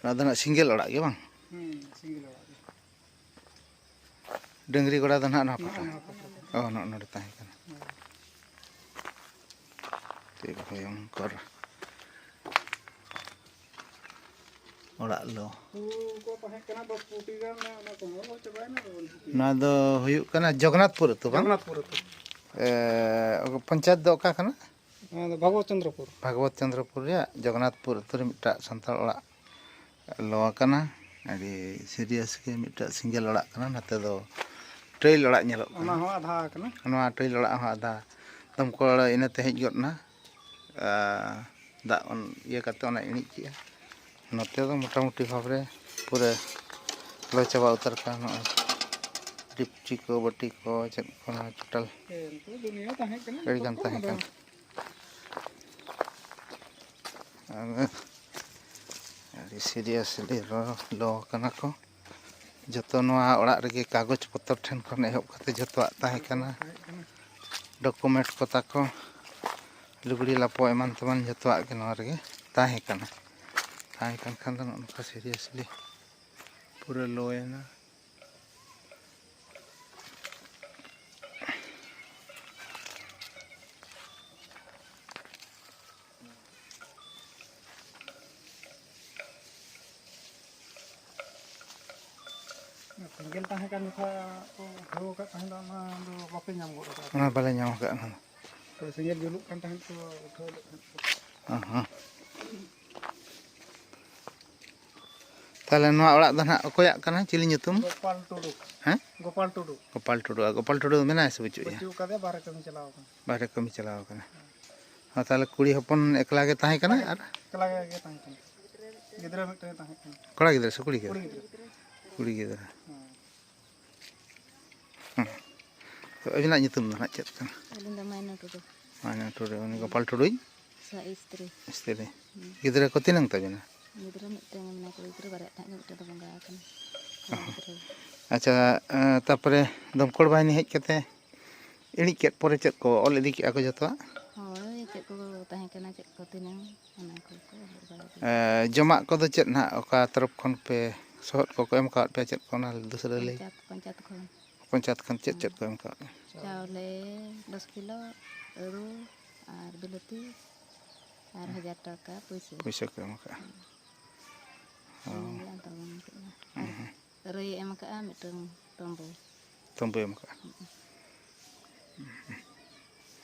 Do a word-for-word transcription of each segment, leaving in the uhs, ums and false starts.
ᱱᱚᱣᱟ ᱫᱚ ᱱᱟᱜ ᱥᱤᱝᱜᱮᱞ ᱚᱲᱟᱜ ᱜᱮ ᱵᱟᱝ? ᱦᱩᱸ, ᱥᱤᱝᱜᱮᱞ ᱚᱲᱟᱜ ᱜᱮ᱾ ᱰᱟᱹᱝᱨᱤ ᱜᱚᱲᱟ ᱫᱚ ᱱᱟᱜ ᱱᱚᱣᱟ ᱱᱚᱜᱼᱚ ᱯᱟᱴᱟ? ᱱᱚᱣᱟ ᱯᱟᱴᱟ᱾ ᱚ, ᱱᱚᱜᱼᱚ ᱱᱚᱰᱮ ᱛᱟᱦᱮᱸ ᱠᱟᱱᱟ᱾ ᱦᱩᱸ᱾ ᱛᱤ ᱵᱷᱚᱭᱚᱝᱠᱚᱨ ᱚᱲᱟᱜ ᱞᱚ᱾ ᱦᱩᱲᱩ ᱠᱚ ᱛᱟᱦᱮᱸ ᱠᱟᱱᱟ ᱫᱚᱥ ᱯᱷᱩᱴᱤ ᱜᱟᱱ, ᱚᱱᱟ ᱠᱚᱦᱚᱸ ᱞᱚ ᱪᱟᱵᱟᱭᱮᱱᱟ, ᱵᱟᱵᱚᱱ ᱯᱩᱴᱤᱭᱟ᱾ ᱱᱚᱣᱟ ᱫᱚ ᱦᱩᱭᱩᱜ ᱠᱟᱱᱟ ᱡᱚᱜᱚᱱᱱᱟᱛᱷᱯᱩᱨ ᱟᱹᱛᱩ, ᱵᱟᱝ? ᱡᱚᱜᱚᱱᱱᱟᱛᱷᱯᱩᱨ ᱟᱹᱛᱩ᱾ ᱮ, ᱯᱚᱧᱪᱟᱭᱮᱛ ᱫᱚ ᱚᱠᱟ ᱠᱟᱱᱟ? ᱱᱚᱣᱟ ᱫᱚ ᱵᱷᱟᱜᱚᱵᱚᱛ ᱪᱚᱱᱫᱨᱚᱯᱩᱨ᱾ ᱵᱷᱟᱜᱚᱵᱚᱛ ᱪᱚᱱᱫᱨᱚᱯᱩᱨ ᱨᱮᱭᱟᱜ ᱡᱚᱜᱚᱱᱱᱟᱛᱷᱯᱩᱨ ᱟᱹᱛᱩ ᱨᱮ ᱢᱤᱫᱴᱟᱜ ᱥᱟᱱᱛᱟᱲ ᱚᱲᱟᱜ ᱞᱚ ᱟᱠᱟᱱᱟ᱾ ᱟᱹᱰᱤ serious ᱜᱮ ᱢᱤᱫᱴᱟᱜ ᱥᱤᱝᱜᱮᱞ ᱚᱲᱟᱜ ᱠᱟᱱᱟ᱾ ᱱᱚᱛᱮ ᱫᱚ ᱴᱟᱹᱭᱤᱞ ᱚᱲᱟᱜ ᱧᱮᱞᱚᱜ ᱠᱟᱱᱟ᱾ ᱚᱱᱟ ᱦᱚᱸ ᱟᱫᱷᱟ ᱟᱠᱟᱱᱟ᱾ ᱱᱚᱣᱟ ᱴᱟᱹᱭᱤᱞ ᱚᱲᱟᱜ ᱦᱚᱸ ᱟᱫᱷᱟ᱾ ᱫᱚᱢᱠᱚᱞ ᱤᱱᱟᱹᱛᱮ ᱦᱮᱡ ᱜᱚᱫ ᱮᱱᱟ᱾ ᱟᱨ ᱫᱟᱜ ᱚᱱ-, ᱤᱭᱟᱹ ᱠᱟᱛᱮ ᱚᱱᱟ ᱤᱬᱤᱡ ᱠᱮᱜᱼᱟ᱾ ᱱᱚᱛᱮ ᱫᱚ ᱢᱚᱴᱟᱢᱩᱴᱤ ᱵᱷᱟᱵᱽ ᱨᱮ ᱯᱩᱨᱟᱹ ᱞᱚ ᱪᱟᱵᱟ ᱩᱛᱟᱹᱨ ᱠᱟᱱᱟ᱾ ᱱᱚᱜᱼᱚᱭ ᱰᱮᱠᱪᱤ ᱠᱚ, ᱵᱟᱹᱴᱤ ᱠᱚ, ᱪᱮᱫ ᱠᱚ, ᱱᱚᱣᱟ ᱪᱚᱴᱟᱞ ᱦᱮᱸ, ᱩᱱᱠᱩ ᱫᱩᱱᱤᱭᱟᱹ ᱛᱟᱦᱮᱸ ᱠᱟᱱᱟ, ᱟᱹᱰᱤ ᱜᱟᱱ ᱡᱚᱛᱚ ᱛᱟᱦᱮᱸ ᱟᱫᱚ ᱠᱟᱱᱟ᱾ ᱟᱫᱚ ᱟᱹᱰᱤ seriously ᱞᱚ, ᱞᱚ ᱠᱟᱱᱟ ᱠᱚ᱾ ᱡᱚᱛᱚ ᱱᱚᱣᱟ ᱚᱲᱟᱜ ᱨᱮᱜᱮ ᱠᱟᱜᱚᱡᱽ ᱯᱚᱛᱚᱨ ᱴᱷᱮᱱ ᱠᱷᱚᱱ ᱮᱦᱚᱵ ᱠᱟᱛᱮ ᱡᱚᱛᱚᱣᱟᱜ ᱛᱟᱦᱮᱸ ᱠᱟᱱᱟ᱾ ᱛᱟᱦᱮᱸ ᱠᱟᱱᱟ᱾ Document ᱠᱚ ᱛᱟᱠᱚ, ᱞᱩᱜᱽᱲᱤ ᱞᱟᱯᱚ ᱮᱢᱟᱱ ᱛᱮᱢᱟᱱ ᱡᱚᱛᱚᱣᱟᱜ ᱜᱮ ᱱᱚᱣᱟ ᱨᱮᱜᱮ ᱛᱟᱦᱮᱸ ᱠᱟᱱᱟ᱾ ᱛᱟᱦᱮᱸ ᱠᱟᱱ ᱠᱷᱟᱱ ᱫᱚ ᱱᱚᱜᱼᱚ ᱱᱚᱝᱠᱟ seriously ᱯᱩᱨᱟᱹ ᱞᱚᱭᱮᱱᱟ᱾ ᱥᱮᱸᱜᱮᱞ ᱛᱟᱦᱮᱸ ᱠᱟᱱ ᱡᱚᱠᱷᱚᱱ ᱠᱚ ᱫᱷᱩᱣᱟᱹ ᱟᱠᱟᱫ ᱛᱟᱦᱮᱸ ᱫᱚ, ᱚᱱᱟ ᱫᱚ ᱵᱟᱯᱮ ᱧᱟᱢ ᱜᱚᱫ ᱟᱠᱟᱫᱟ? ᱚᱱᱟ ᱵᱟᱞᱮ ᱧᱟᱢ ᱟᱠᱟᱫᱼᱟ, ᱚᱱᱟ ᱫᱚ᱾ ᱛᱚ, ᱥᱮᱸᱜᱮᱞ ᱡᱩᱞᱩᱜ ᱠᱟᱱ ᱛᱟᱦᱮᱸᱫ ᱠᱚ, ᱩᱴᱷᱟᱹᱣ ᱞᱮᱫ ᱛᱟᱦᱮᱸᱫ ᱠᱚ᱾ ᱚ ᱦᱚᱸ᱾ ᱛᱟᱦᱚᱞᱮ ᱱᱚᱣᱟ ᱚᱲᱟᱜ ᱫᱚ ᱱᱟᱦᱟᱜ ᱚᱠᱚᱭᱟᱜ ᱠᱟᱱᱟ? ᱪᱤᱞᱤ ᱧᱩᱛᱩᱢ? ᱜᱳᱯᱟᱞ ᱴᱩᱰᱩ᱾ ᱦᱮᱸ? ᱜᱳᱯᱟᱞ ᱴᱩᱰᱩ᱾ ᱜᱳᱯᱟᱞ ᱴᱩᱰᱩ᱾ ᱜᱳᱯᱟᱞ ᱴᱩᱰᱩ ᱢᱮᱱᱟᱭᱟ ᱥᱮ ᱵᱟᱹᱪᱩᱜ ᱮᱭᱟ? ᱵᱟᱹᱪᱩᱜ ᱟᱠᱟᱫᱮᱭᱟ, ᱵᱟᱦᱨᱮ ᱠᱟᱹᱢᱤ ᱪᱟᱞᱟᱣ ᱟᱠᱟᱱᱟ᱾ ᱵᱟᱦᱨᱮ ᱠᱟᱹᱢᱤ ᱪᱟᱞᱟᱣ ᱟᱠᱟᱱᱟ᱾ ᱦᱮᱸ, ᱛᱟᱦᱚᱞᱮ ᱠᱩᱲᱤ ᱦᱚᱯᱚᱱ ᱮᱠᱞᱟ ᱜᱮ ᱛᱟᱦᱮᱸ ᱠᱟᱱᱟ? ᱮᱠᱞᱟ ᱜᱮ, ᱟᱨ ᱮᱠᱞᱟ ᱜᱮ ᱛᱟᱦᱮᱸ ᱠᱟᱱᱟ᱾ ᱜᱤᱫᱽᱨᱟᱹ ᱢᱤᱫᱴᱮᱱ ᱮ ᱛᱟᱦᱮᱸ ᱠᱟᱱᱟ᱾ ᱠᱚᱲᱟ ᱜᱤᱫᱽᱨᱟᱹ ᱥᱮ ᱠᱩᱲᱤ ᱜᱤᱫᱽᱨᱟᱹ? ᱠᱩᱲᱤ ᱜᱤᱫᱽᱨᱟᱹ᱾ ᱠᱩᱲᱤ ᱜᱤᱫᱽᱨᱟᱹ᱾ ᱦᱮᱸ᱾ ᱦᱮᱸ᱾ ᱛᱚ, ᱟᱹᱵᱤᱱᱟᱜ ᱧᱩᱛᱩᱢ ᱫᱚ ᱱᱟᱦᱟᱜ ᱪᱮᱫ ᱠᱟᱱᱟ? ᱟᱹᱞᱤᱧ ᱫᱚ ᱢᱟᱭᱱᱟ ᱴᱩᱰᱩ᱾ ᱢᱟᱭᱱᱟ ᱴᱩᱰᱩ, ᱩᱱᱤ ᱜᱳᱯᱟᱞ ᱴᱩᱰᱩᱭ ᱥᱟ-, ᱥᱛᱨᱤ᱾ ᱥᱛᱨᱤ᱾ ᱦᱩᱸ᱾ ᱜᱤᱫᱽᱨᱟᱹ ᱠᱚ ᱛᱤᱱᱟᱹᱝ ᱛᱟᱵᱤᱱᱟ? ᱜᱤᱫᱽᱨᱟᱹ ᱢᱤᱫᱴᱮᱱ ᱜᱮ ᱢᱮᱱᱟᱭ, ᱠᱩᱲᱤ ᱜᱤᱫᱽᱨᱟᱹ ᱵᱟᱨᱭᱟ ᱛᱟᱦᱮᱸᱫ ᱜᱮ, ᱢᱤᱫᱴᱮᱱ ᱫᱚ ᱵᱚᱸᱜᱟ ᱟᱠᱟᱱᱟ᱾ ᱚ᱾ ᱠᱚᱲᱟ ᱜᱤᱫᱽᱨᱟᱹ᱾ ᱟᱪᱪᱷᱟ, ᱮᱸ, ᱛᱟᱯᱚᱨᱮ ᱫᱚᱢᱠᱚᱞ ᱵᱟᱦᱤᱱᱤ ᱦᱮᱡ ᱠᱟᱛᱮ ᱤᱬᱤᱡ ᱠᱮᱫ ᱯᱚᱨᱮ ᱪᱮᱫ ᱠᱚ ᱚᱞ ᱤᱫᱤ ᱠᱮᱜᱼᱟ ᱠᱚ ᱡᱚᱛᱚᱣᱟᱜ? ᱦᱳᱭ, ᱪᱮᱫ ᱠᱚ ᱛᱟᱦᱮᱸ ᱠᱟᱱᱟ, ᱪᱮᱫ ᱠᱚ ᱛᱤᱱᱟᱹᱝ, ᱚᱱᱟ ᱠᱚᱠᱚ ᱚᱞ ᱵᱟᱲᱟ ᱠᱮᱫᱟ᱾ ᱮ, ᱡᱚᱢᱟᱜ ᱠᱚᱫᱚ ᱪᱮᱫ ᱱᱟᱦᱟᱜ, ᱚᱠᱟ ᱛᱚᱨᱚᱯ ᱠᱷᱚᱱ ᱯᱮ ᱥᱚᱦᱚᱫ ᱠᱚᱠᱚ ᱮᱢ ᱠᱟᱣᱟᱫ ᱯᱮᱭᱟ, ᱪᱮᱫ ᱠᱚ ᱚᱱᱟ ᱫᱩᱥᱨᱟᱹ ᱞᱟᱹᱭ? ᱯᱚᱧᱪᱟᱭᱮᱛ, ᱯᱚᱧᱪᱟᱭᱮᱛ ᱠᱷᱚᱱ᱾ ᱯᱚᱧᱪᱟᱭᱮᱛ ᱠᱷᱚᱱ ᱪᱮᱫ ᱪᱮᱫ ᱠᱚ ᱮᱢ ᱠᱟᱣᱟᱫ ᱯᱮᱭᱟ? ᱪᱟᱣᱞᱮ ᱫᱚᱥ ᱠᱤᱞᱳ, ᱟᱹᱞᱩ ᱟᱨ ᱵᱤᱞᱟᱹᱛᱤ ᱟᱨ ᱦᱟᱡᱟᱨ ᱴᱟᱠᱟ ᱯᱩᱭᱥᱟᱹ᱾ ᱯᱩᱭᱥᱟᱹ ᱠᱚ ᱮᱢ ᱠᱟᱜᱼᱟ᱾ ᱦᱩᱸ᱾ ᱚ᱾ ᱤᱱᱟᱹᱜᱮ ᱟᱫᱚ ᱵᱟᱝ ᱦᱩᱭᱩᱜᱼᱟ᱾ ᱟᱨ ᱦᱩᱸ ᱦᱩᱸ᱾ ᱨᱟᱹᱭᱮ ᱮᱢ ᱠᱟᱜᱼᱟ ᱢᱤᱫᱴᱟᱝ ᱛᱚᱢᱵᱩ᱾ ᱛᱚᱢᱵᱩᱭ ᱮᱢ ᱠᱟᱜᱼᱟ᱾ ᱦᱩᱸ᱾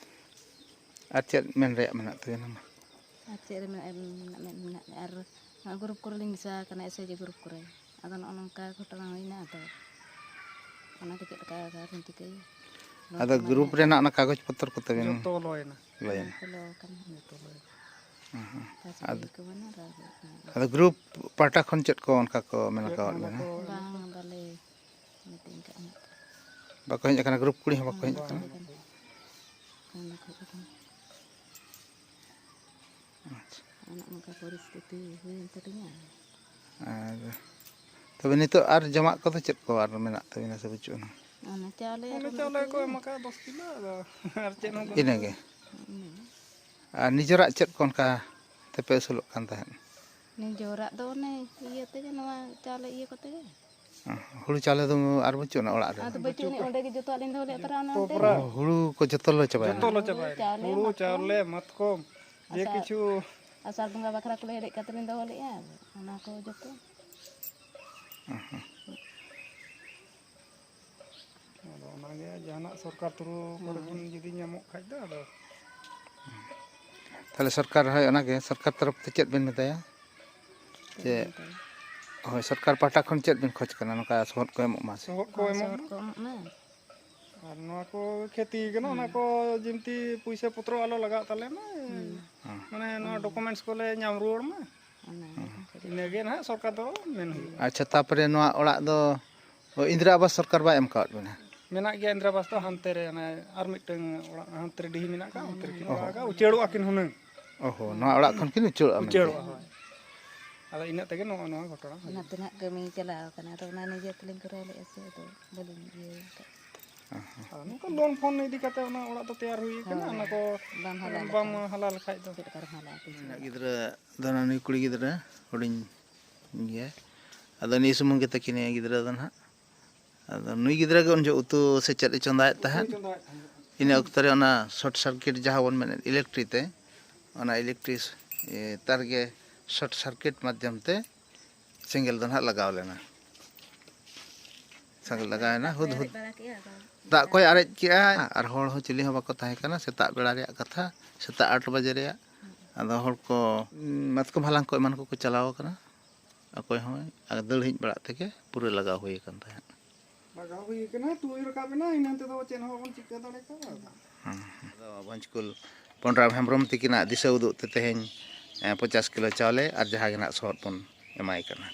ᱟᱨ ᱪᱮᱫ ᱢᱮᱱ ᱨᱮᱭᱟᱜ ᱢᱮᱱᱟᱜ ᱛᱟᱵᱮᱱᱟ ᱢᱟ? ᱟᱨ ᱪᱮᱫ ᱨᱮ ᱢᱮᱱᱟᱜᱼᱟ, ᱢᱮᱱᱟᱜ, ᱢᱮᱱᱟᱜ, ᱢᱮᱱᱟᱜ, ᱟᱨ ᱱᱚᱣᱟ ᱜᱨᱩᱯ ᱠᱚᱨᱮ ᱞᱤᱧ ᱢᱮᱥᱟ ᱟᱠᱟᱱᱟ, ᱮᱥ ᱮᱭᱤᱪ ᱡᱤ ᱜᱨᱩᱯ ᱠᱚᱨᱮ᱾ ᱟᱫᱚ ᱱᱚᱜᱼᱚ ᱱᱚᱝᱠᱟ ᱜᱷᱚᱴᱚᱱᱟ ᱦᱩᱭᱱᱟ, ᱟᱫᱚ ᱚᱱᱟ ᱫᱚ ᱪᱮᱫ ᱞᱮᱠᱟ ᱟᱫᱚ ᱞᱤᱧ ᱪᱤᱠᱟᱹᱭᱟ? ᱱᱚᱣᱟ ᱟᱫᱚ ᱠᱚᱢᱟ ᱜᱨᱩᱯ ᱱᱟᱦᱟᱜ ᱨᱮᱱᱟᱜ ᱚᱱᱟ ᱠᱟᱜᱚᱡᱽ ᱯᱚᱛᱨᱚ ᱠᱚ ᱛᱟᱵᱮᱱ ᱡᱚᱛᱚ ᱞᱚᱭᱮᱱᱟ᱾ ᱞᱚᱭᱮᱱᱟ᱾ ᱡᱚᱛᱚ ᱞᱚ ᱟᱠᱟᱱᱟ᱾ ᱡᱚᱛᱚ ᱞᱚᱭᱮᱱᱟ᱾ ᱦᱮᱸ, ᱦᱮᱸ᱾ ᱯᱟᱥ ᱟᱫᱚ, ᱵᱳᱭ ᱠᱚ ᱵᱟᱹᱱᱩᱜᱼᱟ, ᱟᱨ ᱟᱫᱚ ᱜᱨᱩᱯ ᱯᱟᱦᱴᱟ ᱠᱷᱚᱱ ᱪᱮᱫ ᱠᱚ ᱚᱱᱠᱟ ᱠᱚ ᱢᱮᱱ ᱪᱮᱫ ᱠᱟᱣᱟᱫ ᱦᱚᱸ ᱵᱮᱱᱟ? ᱵᱟᱠᱚ ᱵᱟᱝ, ᱵᱟᱞᱮ ᱢᱤᱴᱤᱝ ᱠᱟᱜᱼᱟ ᱱᱟᱜ᱾ ᱵᱟᱠᱚ ᱦᱮᱡ ᱟᱠᱟᱱᱟ, ᱜᱨᱩᱯ ᱠᱩᱲᱤ ᱦᱚᱸ ᱵᱟᱠᱚ ᱦᱮᱡ ᱵᱟᱠᱚ ᱟᱠᱟᱱᱟ? ᱦᱮᱡ ᱟᱠᱟᱱᱟ᱾ ᱵᱟᱝ ᱵᱟᱠᱚ ᱦᱮᱡ ᱟᱠᱟᱱᱟ᱾ ᱟᱪᱪᱷᱟ᱾ ᱚᱱᱮ ᱚᱱᱠᱟ ᱯᱚᱨᱤᱥᱛᱷᱤᱛᱤ ᱦᱩᱭᱮᱱ ᱛᱟᱹᱞᱤᱧᱟ᱾ ᱟᱨ ᱛᱚᱵᱮ ᱱᱤᱛᱚᱜ ᱟᱨ ᱡᱚᱢᱟᱜ ᱠᱚᱫᱚ ᱪᱮᱫ ᱠᱚ ᱟᱨ ᱢᱮᱱᱟᱜ ᱛᱟᱹᱵᱤᱱᱟ ᱥᱮ ᱵᱟᱹᱪᱩᱜ ᱟᱱᱟ? ᱚᱱᱮ ᱪᱟᱣᱞᱮ ᱟᱨ ᱚᱱᱮ ᱪᱟᱣᱞᱮ ᱠᱚ ᱵᱤᱞᱟᱹᱛᱤ᱾ ᱮᱢ ᱟᱠᱟᱫ ᱫᱚᱥ ᱠᱤᱞᱳ, ᱟᱫᱚ ᱟᱨ ᱪᱮᱫ ᱦᱚᱸ ᱵᱟᱹᱱᱩᱜ᱾ ᱤᱱᱟᱹᱜᱮ᱾ ᱤᱱᱟᱹᱜᱮ᱾ ᱟᱨ ᱱᱤᱡᱮᱨᱟᱜ ᱪᱮᱫ ᱠᱚ ᱚᱱᱠᱟ ᱛᱮᱯᱮ ᱟᱹᱥᱩᱞᱚᱜ ᱠᱟᱱ ᱛᱟᱦᱮᱸᱫ? ᱱᱤᱡᱮᱨᱟᱜ ᱫᱚ ᱚᱱᱮ ᱤᱭᱟᱹ ᱛᱮᱜᱮ, ᱱᱚᱣᱟ ᱪᱟᱣᱞᱮ ᱤᱭᱟᱹ ᱠᱚᱛᱮ ᱜᱮ᱾ ᱦᱩᱲᱩ ᱪᱟᱣᱞᱮ ᱫᱚ ᱟᱨ ᱵᱟᱹᱪᱩᱜ ᱟᱱᱟ ᱚᱲᱟᱜ ᱨᱮ? ᱟᱫᱚ ᱵᱟᱹᱪᱩᱜ ᱟᱹᱱᱤᱡ, ᱚᱸᱰᱮ ᱜᱮ ᱡᱚᱛᱚᱣᱟᱜ ᱞᱤᱧ ᱫᱚᱦᱚ ᱞᱮᱫ ᱛᱟᱨᱟ, ᱚᱱᱟ ᱡᱚᱛᱚ ᱚᱱᱛᱮ ᱨᱮ᱾ ᱯᱩᱨᱟᱹ᱾ ᱚ, ᱦᱩᱲᱩ ᱠᱚ ᱡᱚᱛᱚ ᱞᱮ ᱪᱟᱵᱟᱭᱟ᱾ ᱡᱚᱛᱚ ᱞᱮ ᱦᱩᱲᱩ, ᱪᱟᱵᱟᱭᱟ᱾ ᱪᱟᱣᱞᱮ, ᱦᱩᱲᱩ, ᱢᱟᱛᱠᱚᱢ, ᱡᱮ ᱟᱥᱟᱲ, ᱠᱤᱪᱷᱩ᱾ ᱟᱥᱟᱲ ᱵᱚᱸᱜᱟ ᱵᱟᱠᱷᱨᱟ ᱠᱚᱞᱮ ᱦᱮᱰᱮᱡ ᱠᱟᱛᱮ ᱞᱤᱧ ᱫᱚᱦᱚ ᱞᱮᱫᱼᱟ, ᱚᱱᱟ ᱠᱚ ᱡᱚᱛᱚ᱾ ᱦᱩᱸ, ᱦᱩᱸ᱾ ᱟᱫᱚ ᱚᱱᱟᱜᱮ ᱡᱟᱦᱟᱱᱟᱜ ᱥᱚᱨᱠᱟᱨ ᱛᱷᱨᱩ ᱠᱚᱨᱮ ᱦᱩᱸ᱾ ᱠᱷᱚᱱ ᱡᱩᱫᱤ ᱧᱟᱢᱚᱜ ᱠᱷᱟᱡ ᱫᱚ ᱟᱫᱚ᱾ ᱛᱟᱦᱚᱞᱮ ᱥᱚᱨᱠᱟᱨ, ᱦᱳᱭ, ᱚᱱᱟᱜᱮ ᱥᱚᱨᱠᱟᱨ ᱛᱚᱨᱚᱯ ᱛᱮ ᱪᱮᱫ ᱵᱮᱱ ᱢᱮᱛᱟᱭᱟ? ᱪᱮᱫ ᱡᱮ, ᱵᱮᱱ ᱢᱮᱛᱟᱭᱟ? ᱦᱳᱭ, ᱥᱚᱨᱠᱟᱨ ᱯᱟᱦᱴᱟ ᱠᱷᱚᱱ ᱪᱮᱫ ᱵᱮᱱ ᱠᱷᱚᱡᱽ ᱠᱟᱱᱟ, ᱱᱚᱝᱠᱟ ᱥᱚᱦᱚᱫ ᱠᱚ ᱮᱢᱚᱜ ᱢᱟ ᱥᱮ? ᱥᱚᱦᱚᱫ ᱠᱚ ᱦᱳᱭ, ᱮᱢᱚᱜ ᱥᱚᱦᱚᱫ ᱢᱟ᱾ ᱠᱚ ᱮᱢᱚᱜ ᱢᱟ᱾ ᱟᱨ ᱱᱚᱣᱟ ᱠᱚ ᱠᱷᱮᱛᱤ ᱠᱟᱱᱟ, ᱚᱱᱟ ᱦᱩᱸ᱾ ᱠᱚ ᱡᱤᱱᱛᱤ ᱯᱩᱭᱥᱟᱹ ᱯᱚᱛᱨᱚ ᱟᱞᱚ ᱞᱟᱜᱟᱜ ᱛᱟᱞᱮ ᱢᱟ᱾ ᱦᱩᱸ᱾ ᱦᱮᱸ᱾ ᱢᱟᱱᱮ ᱱᱚᱣᱟ ᱦᱩᱸ᱾ ᱰᱚᱠᱩᱢᱮᱱᱴᱥ ᱠᱚᱞᱮ ᱧᱟᱢ ᱨᱩᱣᱟᱹᱲ ᱢᱟ᱾ ᱚᱱᱟ ᱦᱩᱸ᱾ ᱜᱮ᱾ ᱤᱱᱟᱹᱜᱮ ᱱᱟᱦᱟᱜ ᱥᱚᱨᱠᱟᱨ ᱫᱚ ᱢᱮᱱ ᱦᱩᱭᱩᱜᱼᱟ᱾ ᱟᱪᱪᱷᱟ, ᱛᱟᱯᱚᱨᱮ ᱱᱚᱣᱟ ᱚᱲᱟᱜ ᱫᱚ ᱤᱱᱫᱨᱟ ᱟᱵᱟᱥ ᱥᱚᱨᱠᱟᱨ ᱵᱟᱭ ᱮᱢ ᱠᱟᱣᱟᱫ ᱵᱮᱱᱟ? ᱢᱮᱱᱟᱜ ᱜᱮᱭᱟ ᱤᱱᱫᱨᱟ ᱟᱵᱟᱥ ᱫᱚ, ᱦᱟᱱᱛᱮ ᱨᱮ, ᱚᱱᱮ ᱟᱨ ᱢᱤᱫᱴᱟᱝ ᱚᱲᱟᱜ ᱦᱟᱱᱛᱮ ᱨᱮ ᱰᱤᱦᱤ ᱢᱮᱱᱟᱜ ᱟᱠᱟᱫ, ᱚᱱᱛᱮ ᱨᱮᱠᱤᱱ ᱚ ᱦᱚᱸ᱾ ᱚᱲᱟᱜ ᱟᱠᱟᱫ, ᱩᱪᱟᱹᱲᱚᱜᱼᱟ ᱠᱤᱱ ᱦᱩᱱᱟᱹᱝ᱾ ᱚ ᱦᱚᱸ, ᱱᱚᱣᱟ ᱚᱲᱟᱜ ᱠᱷᱚᱱ ᱠᱤᱱ ᱩᱪᱟᱹᱲᱚᱜᱼᱟ ᱢᱮᱱᱛᱮ? ᱩᱪᱟᱹᱲᱚᱜᱼᱟ, ᱦᱳᱭ᱾ ᱟᱫᱚ ᱤᱱᱟᱹᱜ ᱛᱮᱜᱮ ᱱᱚᱜᱼᱚ ᱱᱚᱣᱟ ᱜᱷᱚᱴᱚᱱᱟ ᱦᱩᱭᱱᱟ᱾ ᱚᱱᱟᱛᱮ ᱱᱟᱦᱟᱜ ᱠᱟᱹᱢᱤ ᱪᱟᱞᱟᱣ ᱟᱠᱟᱱᱟ, ᱟᱫᱚ ᱚᱱᱟ ᱱᱤᱡᱮ ᱛᱮᱞᱤᱧ ᱠᱚᱨᱟᱣ ᱞᱮᱫᱼᱟ ᱥᱮ, ᱟᱫᱚ ᱵᱟᱹᱞᱤᱧ ᱤᱭᱟᱹ ᱟᱠᱟᱫ᱾ ᱟᱨ ᱱᱚᱝᱠᱟ ᱞᱳᱱ ᱯᱷᱳᱱ ᱤᱫᱤ ᱠᱟᱛᱮ ᱚᱱᱟ ᱚᱲᱟᱜ ᱫᱚ ᱛᱮᱭᱟᱨ ᱦᱩᱭ ᱠᱟᱱᱟ᱾ ᱦᱳᱭ᱾ ᱚᱱᱟ ᱠᱚ ᱵᱟᱢ ᱦᱟᱞᱟ ᱵᱟᱢ ᱞᱮᱠᱷᱟᱱ ᱦᱟᱞᱟ ᱞᱮᱠᱷᱟᱡ ᱫᱚ᱾ ᱪᱮᱫ ᱞᱮᱠᱟ ᱨᱮᱢ ᱦᱟᱞᱟ ᱟᱹᱛᱤᱧᱟ? ᱜᱤᱫᱽᱨᱟᱹ ᱫᱚ ᱱᱩᱭ ᱠᱩᱲᱤ ᱜᱤᱫᱽᱨᱟᱹ ᱦᱩᱰᱤᱧ ᱜᱮᱭᱟᱭ᱾ ᱟᱫᱚ ᱱᱤᱭᱟᱹ ᱥᱩᱢᱩᱝ ᱜᱮ ᱛᱟᱹᱠᱤᱱ ᱱᱤᱭᱟᱹ ᱜᱤᱫᱽᱨᱟᱹ ᱫᱚ ᱱᱟᱦᱟᱜ᱾ ᱟᱫᱚ ᱱᱩᱭ ᱜᱤᱫᱽᱨᱟᱹ ᱜᱮ ᱩᱱ ᱡᱚᱦᱚᱜ ᱩᱛᱩ ᱥᱮ ᱪᱮᱫ ᱮ ᱪᱚᱸᱫᱟᱭᱮᱫ ᱛᱟᱦᱮᱸᱫ᱾ ᱩᱛᱩᱭ ᱪᱚᱸᱫᱟᱭᱮᱫ ᱛᱟᱦᱮᱸᱫ᱾ ᱤᱱᱟᱹ ᱚᱠᱛᱚ ᱨᱮ ᱚᱱᱟ ᱥᱚᱨᱴ ᱥᱟᱨᱠᱤᱴ ᱡᱟᱦᱟᱸ ᱵᱚᱱ ᱢᱮᱱᱮᱫ ᱤᱞᱮᱠᱴᱨᱤ ᱛᱮ, ᱚᱱᱟ ᱤᱞᱮᱠᱴᱨᱤ ᱤᱭᱟᱹ ᱛᱟᱨ ᱜᱮ ᱥᱚᱨᱴ ᱥᱟᱨᱠᱤᱴ ᱢᱟᱫᱽᱫᱷᱚᱢ ᱛᱮ ᱥᱮᱸᱜᱮᱞ ᱫᱚ ᱱᱟᱦᱟᱜ ᱞᱟᱜᱟᱣ ᱞᱮᱱᱟ᱾ ᱥᱮᱸᱜᱮᱞ ᱞᱟᱜᱟᱣ ᱮᱱᱟ, ᱦᱩᱫ ᱦᱩᱫ᱾ ᱵᱟᱲᱟ ᱠᱮᱜᱼᱟ ᱟᱫᱚ᱾ ᱫᱟᱜ ᱠᱚᱭ ᱟᱨᱮᱡ ᱠᱮᱜᱼᱟ, ᱟᱨ ᱦᱚᱲ ᱦᱚᱸ ᱪᱤᱞᱤ ᱦᱚᱸ ᱵᱟᱠᱚ ᱛᱟᱦᱮᱸ ᱠᱟᱱᱟ᱾ ᱥᱮᱛᱟᱜ ᱵᱮᱲᱟ ᱨᱮᱭᱟᱜ ᱠᱟᱛᱷᱟ, ᱥᱮᱛᱟᱜ ᱟᱴ ᱵᱟᱡᱮ ᱨᱮᱭᱟᱜ᱾ ᱟᱫᱚ ᱦᱚᱲ ᱠᱚ, ᱢᱟᱛᱠᱚᱢ ᱦᱟᱞᱟᱝ ᱠᱚ ᱮᱢᱟᱱ ᱠᱚᱠᱚ ᱪᱟᱞᱟᱣ ᱟᱠᱟᱱᱟ᱾ ᱚᱠᱚᱭ ᱦᱚᱸ ᱟᱨ ᱫᱟᱹᱲ ᱦᱮᱡ ᱵᱟᱲᱟᱜ ᱛᱮᱜᱮ ᱯᱩᱨᱟᱹ ᱞᱟᱜᱟᱣ ᱦᱩᱭ ᱟᱠᱟᱱ ᱛᱟᱦᱮᱸᱫ᱾ ᱞᱟᱜᱟᱣ ᱦᱩᱭ ᱟᱠᱟᱱᱟ, ᱛᱩᱭ ᱨᱟᱠᱟᱵ ᱮᱱᱟ, ᱤᱱᱟᱹ ᱛᱮᱫᱚ ᱪᱮᱫ ᱦᱚᱸ ᱵᱟᱵᱚᱱ ᱪᱤᱠᱟᱹ ᱫᱟᱲᱮ ᱠᱟᱣᱫᱟ᱾ ᱦᱮᱸ, ᱦᱮᱸ᱾ ᱟᱫᱚ ᱯᱚᱧᱪᱠᱩᱞ ᱯᱚᱱᱰᱟᱨᱟᱢ ᱦᱮᱢᱵᱨᱚᱢ ᱛᱤᱠᱤᱱᱟᱜ ᱫᱤᱥᱟᱹ ᱩᱫᱩᱜ ᱛᱮ ᱛᱮᱦᱮᱧ, ᱮᱸ, ᱯᱚᱧᱪᱟᱥ ᱠᱤᱞᱳ ᱪᱟᱣᱞᱮ ᱟᱨ ᱡᱟᱦᱟᱸ ᱜᱮ ᱱᱟᱜ ᱥᱚᱦᱚᱫ ᱵᱚᱱ ᱮᱢᱟᱭ ᱠᱟᱱᱟ᱾